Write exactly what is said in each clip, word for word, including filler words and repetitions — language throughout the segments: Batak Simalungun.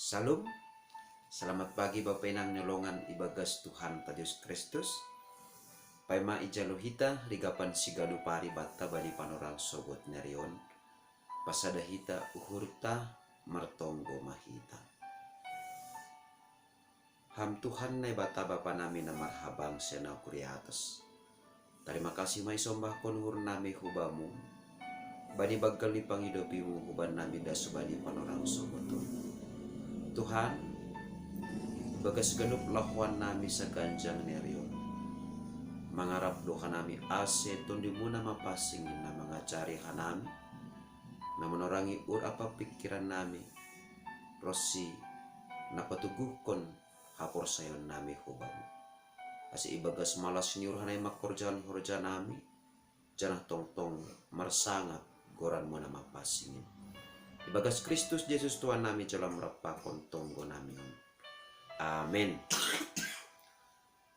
Salam. Selamat pagi Bapa Inang ni longan ibagas Tuhan ta Jesus Kristus. Paima ijalo hita rigapan sigalu pari banta bani panorang sogot nerion. Pasada hita uhurta, martonggo ma hita. Ham Tuhan Naibata Bapa nami na marhabang sian ahu kuriatas. Tarima kasih ma isombahkon uhur nami hubamu, bani banggal ni pangidopimu huban nami das bani panorang sogot on. Tuhan, bagas ganup lahoan nami saganjang nerion, mangarap do hanami ase tondimuna ma pasingin na mangajari hanami, na manorangi ur apa pikiran nami, ronsi na patuguhkon haporsayaon nami hubamu. Ase ibagas malas ni ur hanami mangkorjahon horja nami, janah tongtong marsangap goranmuna ma pasingin. Ibagas Kristus Jesus Tuhan nami jalo merampakon tonggo nami on. Amen.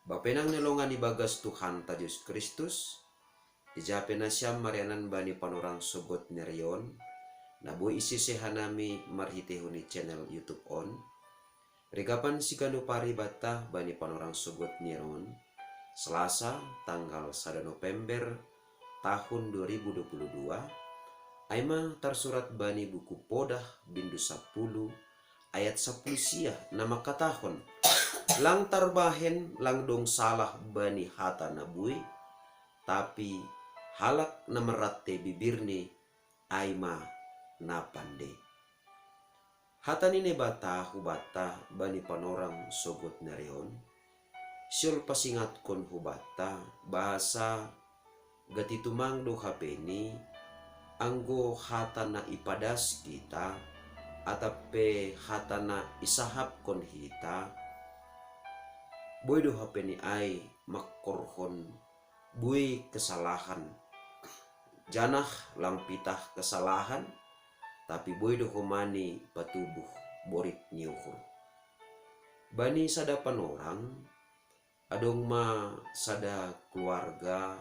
Bapa Inang ni longan ibagas Tuhan ta Jesus Kristus, ija pe nasiam marianan bani panorang sogot nerion, na boi isese hanami marhitehon ni channel YouTube on. Rigapan siganup ari banta bani panorang sogot nerion, Selasa tanggal sada November tahun dua ribu dua puluh dua, ai ma tarsurat bani buku Podah bindu sapuluh ayat sapuluh sia na mangkatahon, lang tarbahen lang dong salah bani hata na buei, tapi halak na marrante bibirni ai ma na pande. Hata ni Naibata hubanta bani panorang sogot nerion, sihol pasingatkon hubanta bahasa gati tumang do hapeni, anggo hata na ipadas hita, atap pe hata na isahapkon hita, boi do hapeni ai mangkorhon buei kesalahan, janah lang pitah kesalahan, tapi boi do homa ni patubuh borit ni uhur. Bani sada panorang, adong ma sada keluarga,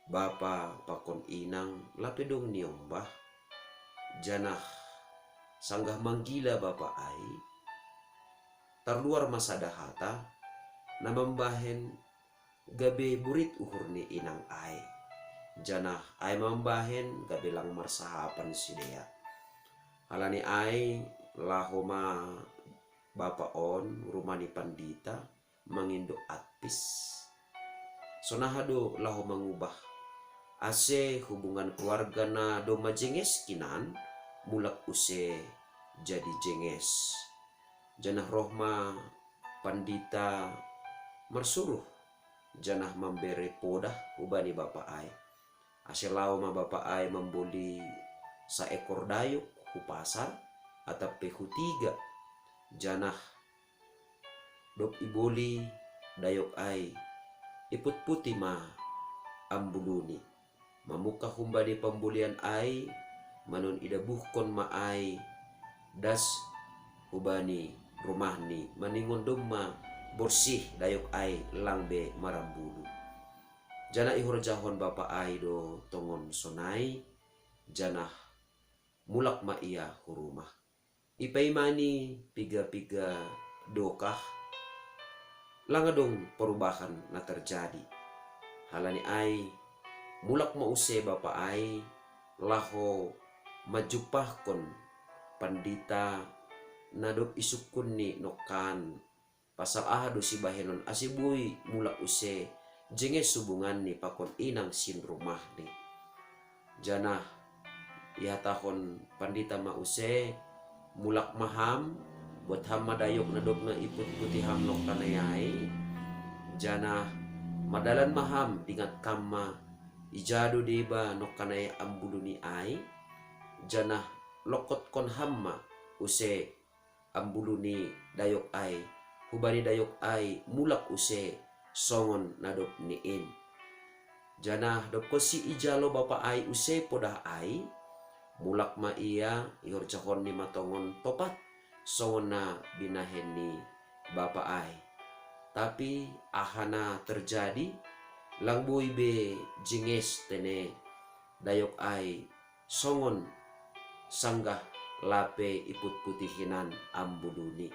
bapa pakon inang, lape dong niombah, janah sanggah manggila bapa ai, tarluar ma sada hata, na mambahen gabe burit uhur ni inang ai, janah ai mambahen gabe lang marsahapan sidea. Halani ai laho ma bapa on rumah ni pandita mangindo atpis. Sonaha do laho mangubah, ase hubungan keluarga na domma jenges hinan mulak use jadi jenges. Janah roh ma pandita marsuruh, janah mambere podah hubani bapa ai. Ase laho ma bapa ai mamboli saekor dayok hu pasar, atap pe hu tiga, janah dob iboli dayok ai, iputputi ma ambuluni, mamungkah humbani pambolian ai, manon idabuhkon ma ai das hubani rumahni, maningon domma borsih dayok ai lang be marambulu. Janah ihorjahon bapa ai do tongon sonai, janah mulak ma ia hu rumah. Ipaimani piga-piga dokah, lang adong perubahan na terjadi. Halani ai, mulak ma use bapa ai, laho manjumpahkon pandita na dob isungkunni nongkan, pasal aha do sibahenon ase boi mulak use jenges hubunganni pakon inang sin rumahni. Janah ihatahon pandita ma use, mulak ma ham, buat ham ma dayok na dob na iputputi ham nongkanai ai, janah mardalan ma ham, dingat kam ma ija do deba nongkanai ambuluni ai, janah longkotkon ham ma use ambulu ni dayok ai, hubani dayok ai mulak use songon na dob ni in. Janah dob konsi ijalo bapa ai use podah ai, mulak ma ia, ihorjahonni ma tongon topat songon na binahen ni bapa ai. Tapi aha na terjadi, lang boi be jenges tene dayok ai songon sanggah lape iputputi hinan ambuluni.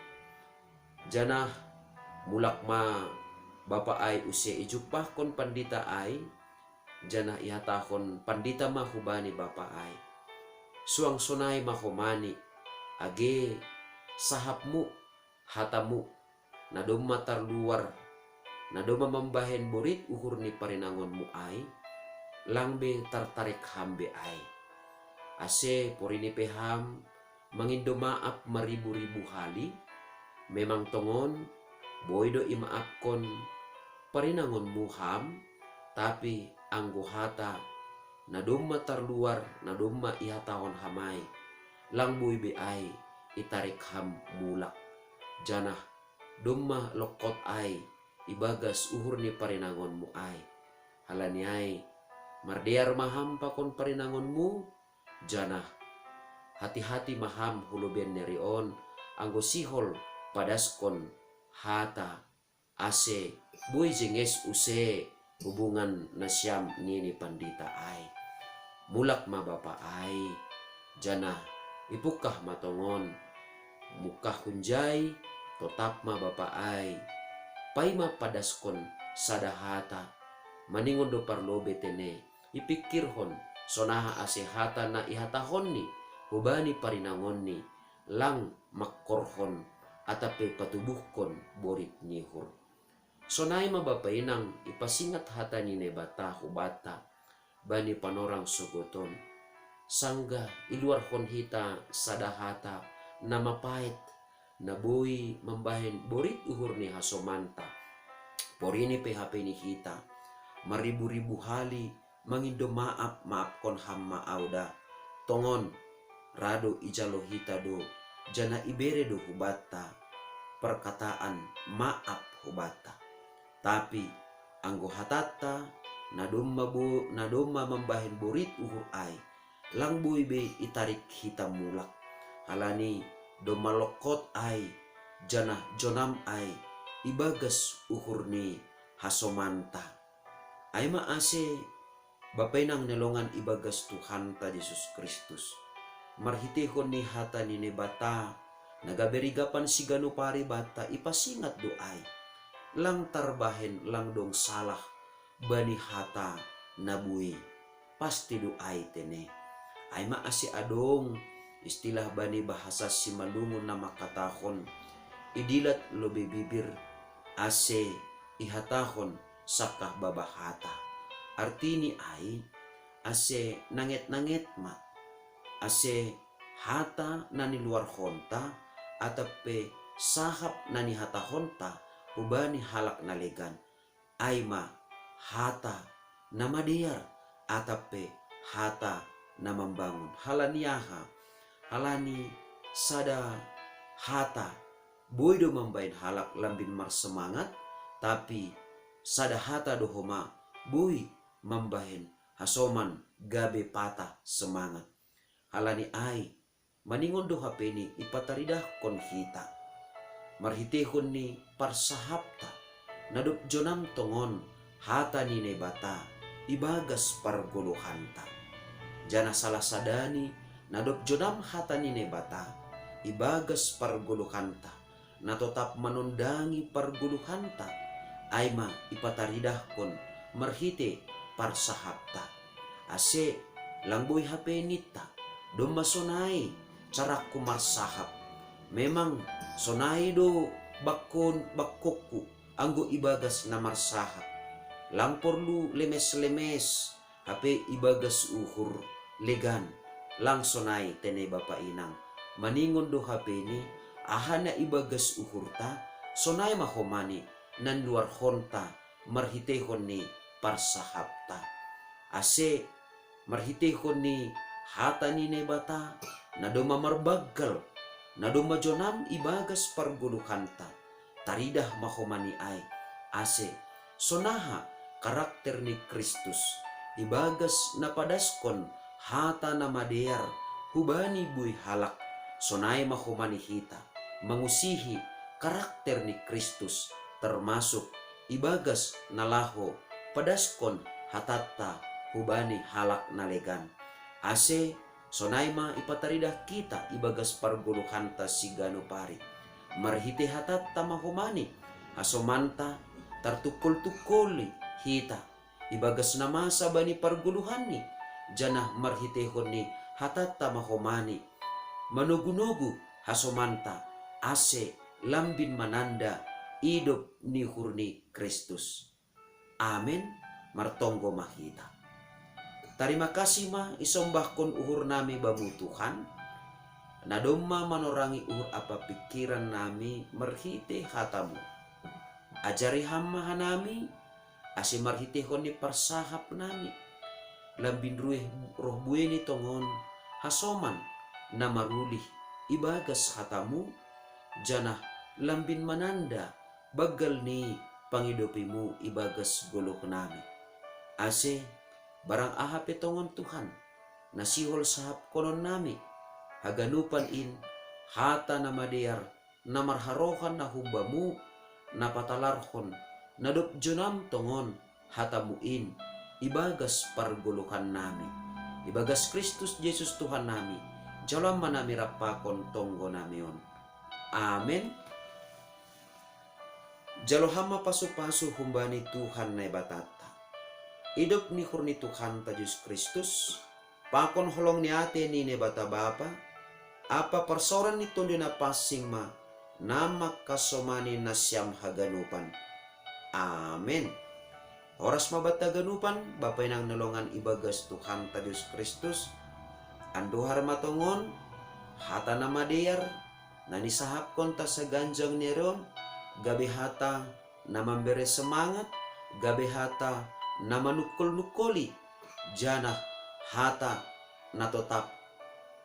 Janah mulak ma bapa ai use ijumpahkon pandita ai, janah ihatahon pandita ma hubani bapa ai: Suang sonai ma homani, age sahapmu, hatamu, na domma tarluar, na domma mambahen borit uhur ni parinangonmu ai, lang be tartarik ham be ai. Ase porini pe ham mangindo maap maribu-ribu hali, memang tongon boi do imaapkon parinangonmu ham, tapi anggo hata na domma tarluar, na domma ihatahon ham ai, lang boi be ai itarik ham mulak, janah domma longkot ai ibagas uhur ni parinangonmu ai. Halani ai, mardear ma ham pakon parinangonmu, janah hati-hati ma ham hu lobeian ni ari on, anggo sihol padaskon hata, ase boi jenges use hubungan nasiam, nini pandita ai. Mulak ma bapa ai, janah ipungkah ma tongon. Mungkah hunjai, totap ma bapa ai. Paima padaskon sada hata, maningon do parlobei tene, ipingkirhon sonaha ase hata na ihatahonni hubani parinangonni, lang mangkorhon atap pe patubuhkon borit ni uhur. Sonai ma bapa inang ipasingat hata ni Naibata hubanta bani panorang sogoton, sanggah iluarhon hita sada hata na mapaet, na boi mambahen borit uhur ni hasomanta. Porini pe hape ni hita, maribu-ribu hali mangindo maap, maapkon ham ma au da. Tongon, ra do ijalo hita do, janah ibere do hubanta perkataan maap hubanta. Tapi anggo hatanta na domma bo-, na domma mambahen borit uhur ai, lang boi be itarik hita mulak. Halani domma longkot ai, janah jonam ai ibagas uhur ni hasomanta. Ai ma ase bapa inang ni longan ibagas Tuhanta Jesus Kristus, marhiteihon ni hata ni Naibata na gabe rigapan siganup ari banta ipasingat do ai. Lang tarbahen, lang dong salah bani hata na buei, pasti do ai tene. Ai ma ase adong istilah bani bahasa Simalungun na mangkatahon, idilat lobei bibir, ase ihatahon sangkah babah hata. Artini ai, ase nanget-nanget ma, ase hata na niluarhonta atap pe sahap na nihatahonta hubani halak na legan, ai ma hata na madear atap pe hata na mambangun. Halani aha? Halani sada hata boi do mambahen halak lambin marsemangat, tapi sada hata do homa boi mambahen hasoman gabe patah semangat. Halani ai, maningon do hapeni ipataridahkon hita marhiteihon ni parsahapta, na dob jonam tongon hata ni Naibata ibagas pargoluhanta. Janah salah sadani na dob jonam hata ni Naibata ibagas pargoluhanta, na totap manondangi pargoluhanta, ai ma ipataridahkon marhite parsahapta. Ase lang boi hape ninta, domma sonai carangku marsahap. Memang sonai do bangkon-, bangkongku anggo ibagas na marsahap. Lang porlu lemes-lemes hape ibagas uhur legan, lang sonai tene bapa inang. Maningon do hapeni, aha na ibagas uhurta, sonai ma homani na niluarhonta marhiteihon ni parsahapta. Ase marhiteihon ni hata ni Naibata, na domma marbanggal, na domma jonam ibagas pargoluhanta, taridah ma homani ai, ase sonaha karakter ni Kristus ibagas na padaskon hata na madear hubani buei halak, sonai ma homani hita mangusihi karakter ni Kristus, termasuk ibagas na laho padaskon hatanta hubani halak na legan. Ase Sonai ma ipataridah hita ibagas pargoluhanta siganup ari. Marhitei hatatta ma homani, hasomanta tartungkol-tungkoli hita ibagas na masa bani pargoluhanni, janah marhiteihon ni hatatta ma homani manogu-nogu hasomanta, ase lambin mananda idop ni uhur ni Kristus. Amen. Martonggo ma hita. Tarima kasih ma isombahkon uhurnami Bamu Tuhan, na domma manorangi uhur ampa pingkirannami marhitei hataMu. Ajari Ham ma hanami, ase marhiteihon ni parsahapnami lambin rueh roh buei ni tongon hasoman na marulih ibagas hataMu, janah lambin mananda banggal ni pangidopiMu ibagas goluhnami. Ase barang aha pe tongon Tuhan, na sihol sahapkononnami, haganupan in hata na madear na marharohan na humbamu, na patalarhon na dob jonam tongon hatamu in ibagas pargoluhannami. Ibagas Kristus Jesus Tuhannami, jalo ma nami rap pakon tonggonami on. Amen. Jalo ham ma pasu-pasu humbani Tuhan Naibatanta. Idop ni uhur ni Tuhanta Jesus Kristus, pakon holong ni atei ni Naibata Bapa, ampa parsaoran ni Tonduy Napansing ma, na mangkasomani nasiam haganupan. Amen. Horas ma banta haganupan, bapa inang na longan ibagas Tuhanta Jesus Kristus, andohar ma tongon, hata na madear, na nisahapkonta saganjang ni ari on, gabe hata na mambere semangat, gabe hata na manungkol-nungkoli, janah hata na totap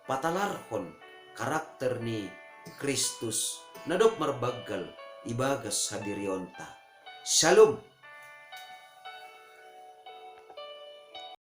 patalarhon karakter ni Kristus na dob marbanggal ibagas hadirionta. Shalom.